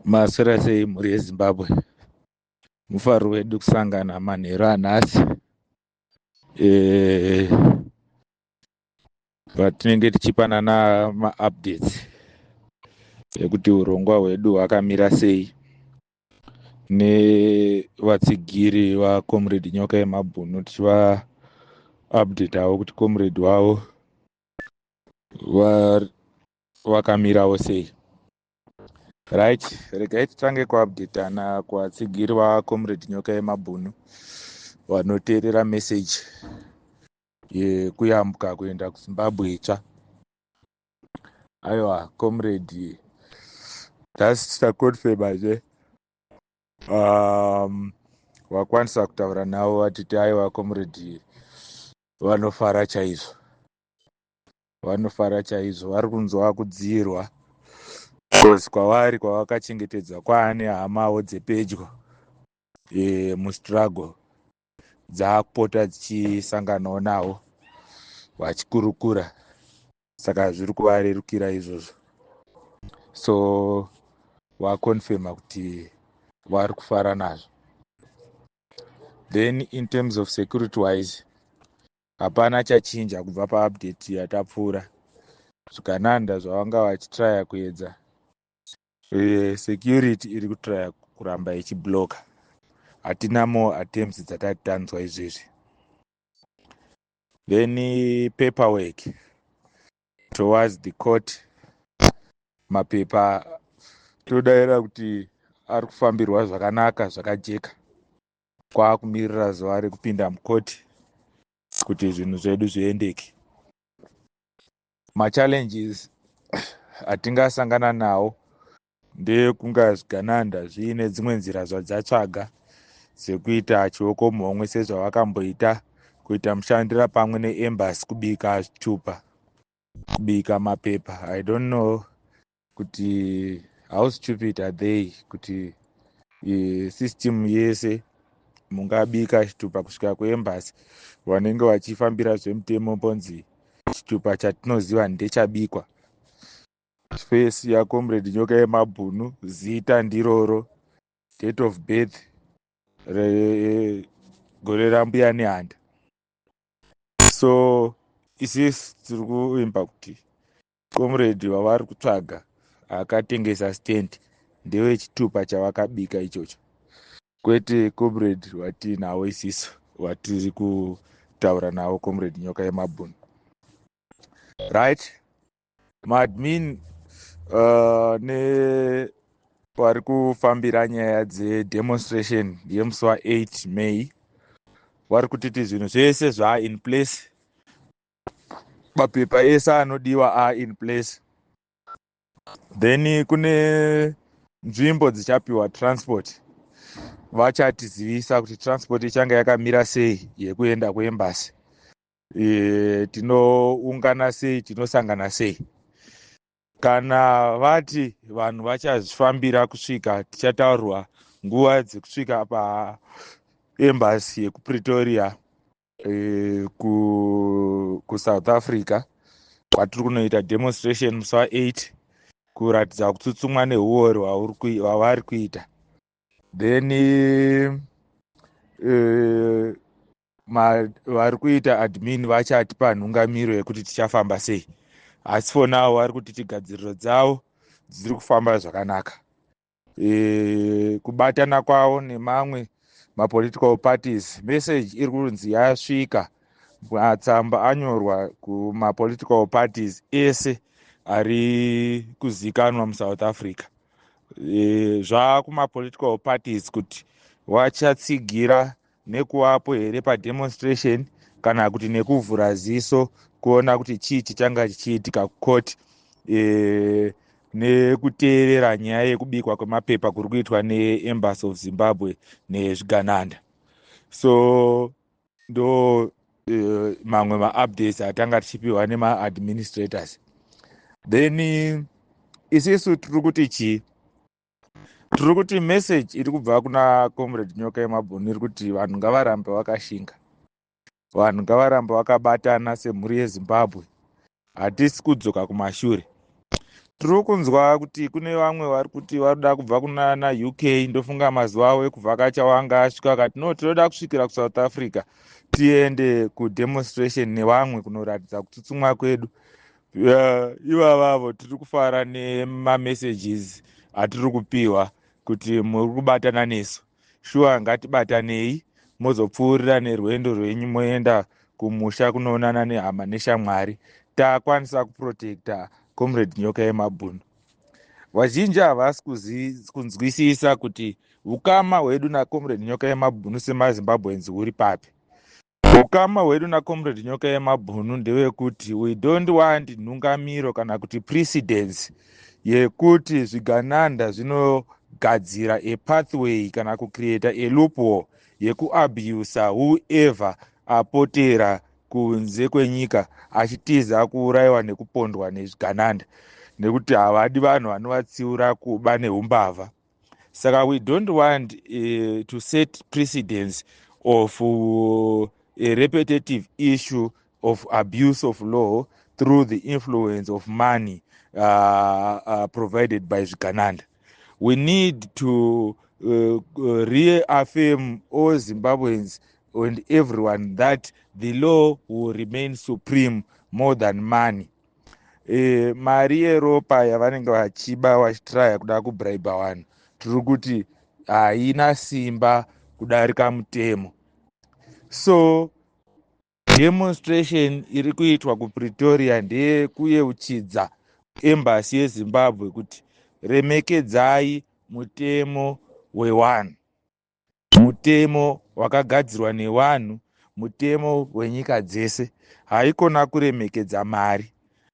Maswera sei, mhuri yeZimbabwe? Mufaro wedu kusangana manheru anhasi patinenge tichipanana maupdates ekuti urongwa hwedu hwakamira sei nevatsigiri vaComrade Nyoka Yemabhunu, tichivaupdatawo kuti comrade wavo vakamirawo sei. Right, regai titange kuupdatana kuvatsigiri vaComrade Nyoka Yemabhunu vanoteerera message yekuyambuka kuenda kuZimbabwe itsva. Aiwa, comrade nhasi taconfirmazve, wakwanisa kutaura navo, vatiti aiwa, comrade vanofara chaizvo, vanofara chaizvo, vari kunzwa kudzirwa because kwavari kwavakachengetedzwa kwaane hamawo dzepedyo mustruggle dzaakupota dzichisanganawo navo vachikurukura, saka zviri kuvarerukira izvozvo. So vaconfirma kuti vari kufara nazvo. Then in terms of security wise, hapana chachinja kubva paupdate yatapfuura. Zvigananda zvavanga vachitraya kuedza, security iri kutraya kuramba ichiblocka. Hatina more attempts dzatati tanzwa izvezvi. Then paperwork towards the court, mapepa todayira kuti ari kufambirwa zvakanaka, zvakajeka. Kwaakumirira zuva rekupinda mukoti kuti zvinhu zvedu zviendeke. Machallenges atingasangana nawo ndeyekunga zvigananda zviine dzimwe nzira zvadzatsvaga dzekuita chioko muhomwe, sezvavakamboita kuita mushandira pamwe neembassy kubika zvitupa, kubika mapepa. I don't know kuti how stupid are they kuti system yese mungabika chitupa kusvika kuembassy, vanenge vachifambira zvemutemo, mbonzi chitupa chatinoziva ndechabikwa, face yaComrade Nyoka Yemabhunu, zita ndiroro, date of birth regore raMbuya Nehanda. So isusu tiri kuimba kuti comrade vavari kutsvaga akatengesa stand ndewechitupa chavakabika ichocho, kwete comrade watiinawo isisu watiri kutaura nawo, Comrade Nyoka Yemabhunu. Right, maadmin nevari kufambira nyaya dzedemonstration yemusi wa8 May vari kutiti zvinhu zvese zvaa in place, mapepa ese anodiwa are in place. Then kune nzvimbo dzichapiwa transport, vachatizivisa kuti transport ichange yakamira sei yekuenda kuembassy, tinoungana sei, tinosangana sei. Kana vati vanhu vachazvifambira kusvika, tichataurirwa nguva dzekusvika paembassy yekuPretoria, kuSouth Africa, kwatiri kunoita demonstration musi wa8 kuratidza kutsutsumwa neuori hwavari kuita. Then vari kuita admin vachatipa nhungamiro yekuti tichafamba sei, asi for now vari kuti tigadziriro dzavo dziri kufamba zvakanaka. Kubatana kwavo nemamwe mapolitical parties, message iri kunzi yasvika, matsamba anyorwa kumapolitical parties ese ari kuzikanwa muSouth Africa. Zvaakumapolitical parties kuti vachatsigira nekuvapo here pademonstration kana kuti nekuvhura ziso kuona kuti chii chichanga chichiitika kukoti, nekuteerera nyaya yekubikwa kwemapepa kuri kuitwa neEmbassy of Zimbabwe nezvigananda. So ndo mamwe maupdates atanga tichipiwa nemaadministrators. Then isisu tiri kuti chii? Tiri kuti message iri kubva kuna Comrade Nyoka Yemabhunu iri kuti vanhu ngavarambe vakashinga, vanhu ngavarambe vakabatana semhuri yeZimbabwe. Hatisi kudzoka kumashure. Tiri kunzwa kuti kune vamwe vari kuti vari kuda kubva kunana UK. Ndofunga mazuva avo ekuvhakacha wanga asvika, akati, "No, tinoda kusvikira kuSouth Africa, tiende kudemonstration nevamwe kunoratidza kutsutsumwa kwedu." Ivavavo tiri kufara nemamessages atiri kupiwa kuti muri kubatana nesu. Shuwa, ngatibatanei, mozopfuurira nerwendo rwenyu, moenda kumusha kunoonana nehama neshamwari. Takwanisa kuprotecta Comrade Nyoka Yemabhunu. Vazhinji havasi kunzwisisa kuti ukama hwedu naComrade Nyoka Yemabhunu semaZimbabweans huri papi. Ukama hwedu naComrade Nyoka Yemabhunu ndewekuti we don't want nhungamiro kana kuti precedence yekuti zvigananda zvinogadzira a pathway kana kucreata a loophole yekuabusa whoever apotera kunze kwenyika achitiza kuurayiwa nekupondwa nezvigananda, nekuti havadi vanhu vanovatsiura kuba neumbavha. Saka we don't want to set precedence of a repetitive issue of abuse of law through the influence of money provided by zvigananda. We need to reaffirm all Zimbabweans and everyone that the law will remain supreme more than money. Mari yeropa yavanenge vachiba, vachitraya kuda kubraiba vanhu, tiri kuti haina simba kudarika mutemo. So demonstration iri kuitwa kuPretoria ndeyekuyeuchidza embassy yeZimbabwe kuti remekedzai mutemo wewanhu, mutemo wakagadzirwa nevanhu, mutemo wenyika dzese. Haikona kuremekedza mari.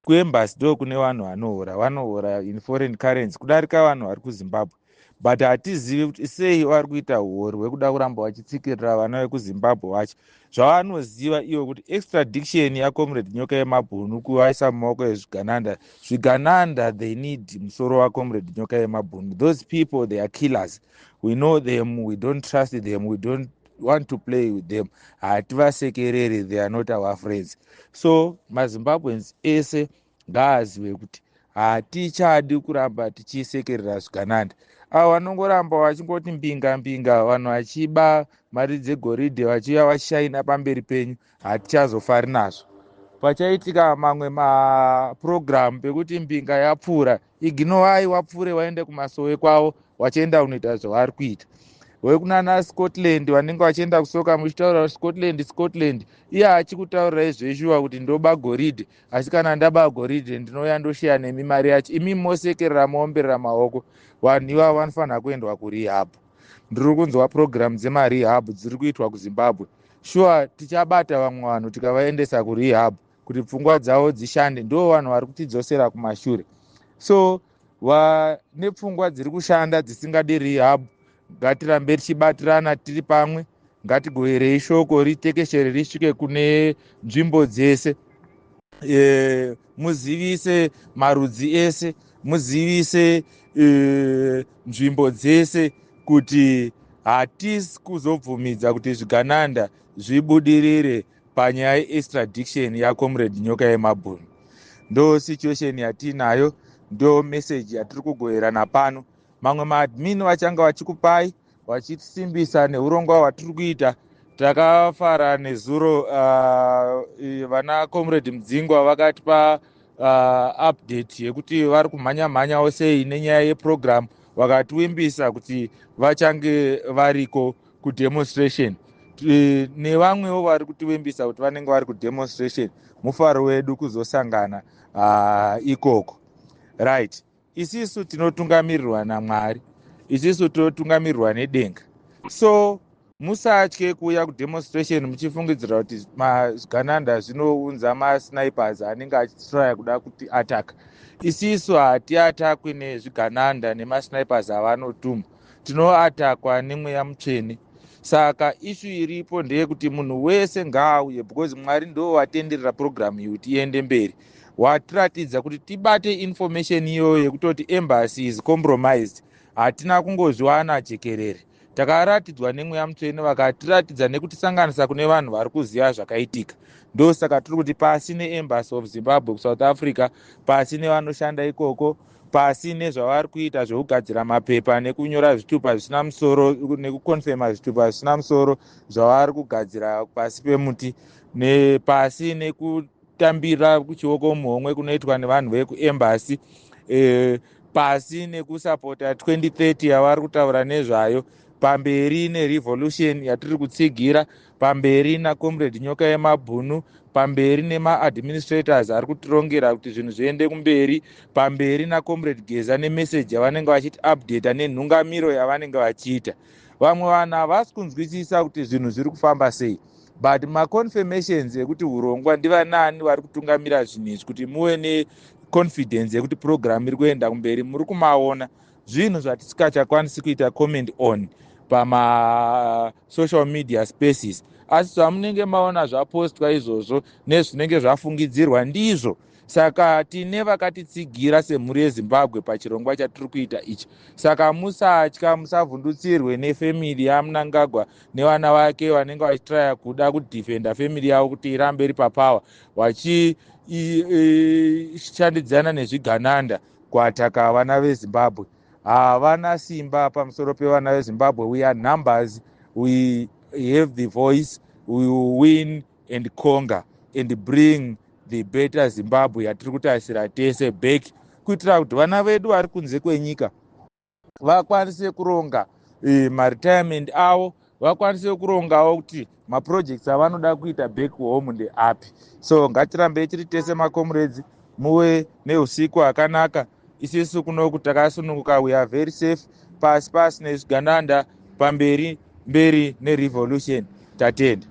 Kuembassy ndo kune vanhu vanohora, vanohora in foreign currency kudarika vanhu vari kuZimbabwe, but hatizivi kuti sei vari kuita huori hwekuda kuramba vachitsikirira vana vekuZimbabwe vacho, zvavanoziva ivo kuti extradition yaComrade Nyoka Yemabhunu kuvaisa mumaoko ezvigananda. Zvigananda, they need musoro waComrade Nyoka Yemabhunu. Those people, they are killers. We know them. We don't trust them. We don't want to play with them. Hativasekereri. They are not our friends. So maZimbabweans ese ngaazive kuti hatichadi kuramba tichisekerera zvigananda. Avo vanongoramba vachingoti mbinga mbinga, vanhu vachiba mari dzegoridhe, vachiuya vachishaina pamberi penyu, hatichazofari nazvo. Pachaitika mamwe mapurogiramu pekuti mbinga yapfuura, ignorai, wapfuure, waende kumasowe kwavo, vachienda kunoita zvavari kuita. Wekunana Scotland vanenge vachienda kusoka, muchitaura Scotland, Scotland, iye achikutaurirai zveshuwa kuti ndoba goridhe, asi kana ndaba goridhe ndinouya ndosheya nemi mari yacho, imi mosekerera, moomberera maoko. Vanhu ivavo vanofanira kuendwa kurehab. Ndiri kunzwa purogiramu dzemarehab dziri kuitwa kuZimbabwe. Shuwa, tichabata vamwe vanhu tikavaendesa kurehab kuti pfungwa dzavo dzishande. Ndo vanhu vari kutidzosera kumashure. So vane pfungwa dziri kushanda dzisingadi rehab, ngatirambe tichibatirana tiri pamwe. Ngatigoverei shoko ritekeshere, risvike kune nzvimbo dzese. Muzivise marudzi ese, muzivise nzvimbo dzese kuti hatisi kuzobvumidza kuti zvigananda zvibudirire panyaya yeextradiction yaComrade Nyoka Yemabhunu. Ndo situation yatiinayo, ndo meseji yatiri kugoverana pano. Mamwe maadmin vachanga vachikupai, vachisimbisa neurongwa hwatiri kuita. Takafara nezuro vana Comrade Mudzingwa vakatipa update yekuti vari kumhanya mhanyawo sei nenyaya yeprogram. Vakatiwimbisa kuti vachange variko kudemonstration, nevamwewo vari kutiwimbisa kuti vanenge vari kudemonstration. Mufaro wedu kuzosangana ikoko. Right, isisu tinotungamirirwa naMwari, isisu tinotungamirirwa nedenga. So musatye kuuya kudemonstration muchifungidzira kuti zvigananda zvinounza masnipers anenge achitraya kuda kuti ataka. Isisu hatiatakwi nezvigananda nemasnipers avanotuma. Tinoatakwa nemweya mutsvene. Saka issue iripo ndeyekuti munhu wese ngaauye, because Mwari ndo watenderera purogiramu iyi kuti iende mberi, watiratidza kuti tibate information iyoyo yekutoti embassy is compromised. Hatina kungozviwana jekerere. Takaratidzwa nemweya mutsvene, vakatiratidza nekutisanganisa kune vanhu vari kuziva zvakaitika. Ndosaka tiri kuti pasi neEmbassy of Zimbabwe kuSouth Africa, pasi nevanoshanda ikoko. Pasi nezvavari kuita zvekugadzira mapepa nekunyora zvitupa zvisina musoro, nekukonfema zvitupa zvisina musoro zvavari kugadzira pasi pemuti, nepasi nekutambira chioko muhomwe kunoitwa nevanhu vekuembassy, pasi nekusapota 2030 yavari kutaura nezvayo. Pamberi nerevolution yatiri kutsigira, pamberi naComrade Nyoka Yemabhunu, pamberi nemaadministrators ari kutirongera kuti zvinhu zviende kumberi, pamberi naComrade Geza nemeseji yavanenge vachiti updata nenhungamiro yavanenge vachiita. Vamwe vanhu havasi kunzwisisa kuti zvinhu zviri kufamba sei, but maconfirmations ekuti urongwa ndivanani vari kutungamira zvinhu izvi, kuti muve neconfidence yekuti program iri kuenda kumberi, muri kumaona. Zvinhu zvatisingachakwanisi kuita comment on pamasocial media spaces, asi zvamunenge maona zvapostwa izvozvo nezvinenge zvafungidzirwa ndizvo. Saka tine vakatitsigira semhuri yeZimbabwe pachirongwa chatiri kuita ichi. Saka musatya, musavhundutsirwe nefamily yaMnangagwa nevana vake vanenge vachitraya kuda kudefenda family yavo kuti irambe iri papower, vachishandidzana nezvigananda kuataka vana veZimbabwe. Havana simba pamusoro pevana veZimbabwe. We are numbers, we have the voice. We will win and conquer and bring the better Zimbabwe yatiri kutarisira tese back, kuitira kuti vana vedu vari kunze kwenyika vakwanise kuronga maretirement avo, vakwanise kurongawo kuti maprojects avanoda kuita back home ndeapi. So ngatirambei tiri tese, macomrades. Muve neusiku hwakanaka. Isisu kunoku takasununguka, we are very safe. Pasi pasi nezvigananda, pamberi mberi nerevolution. Tatenda.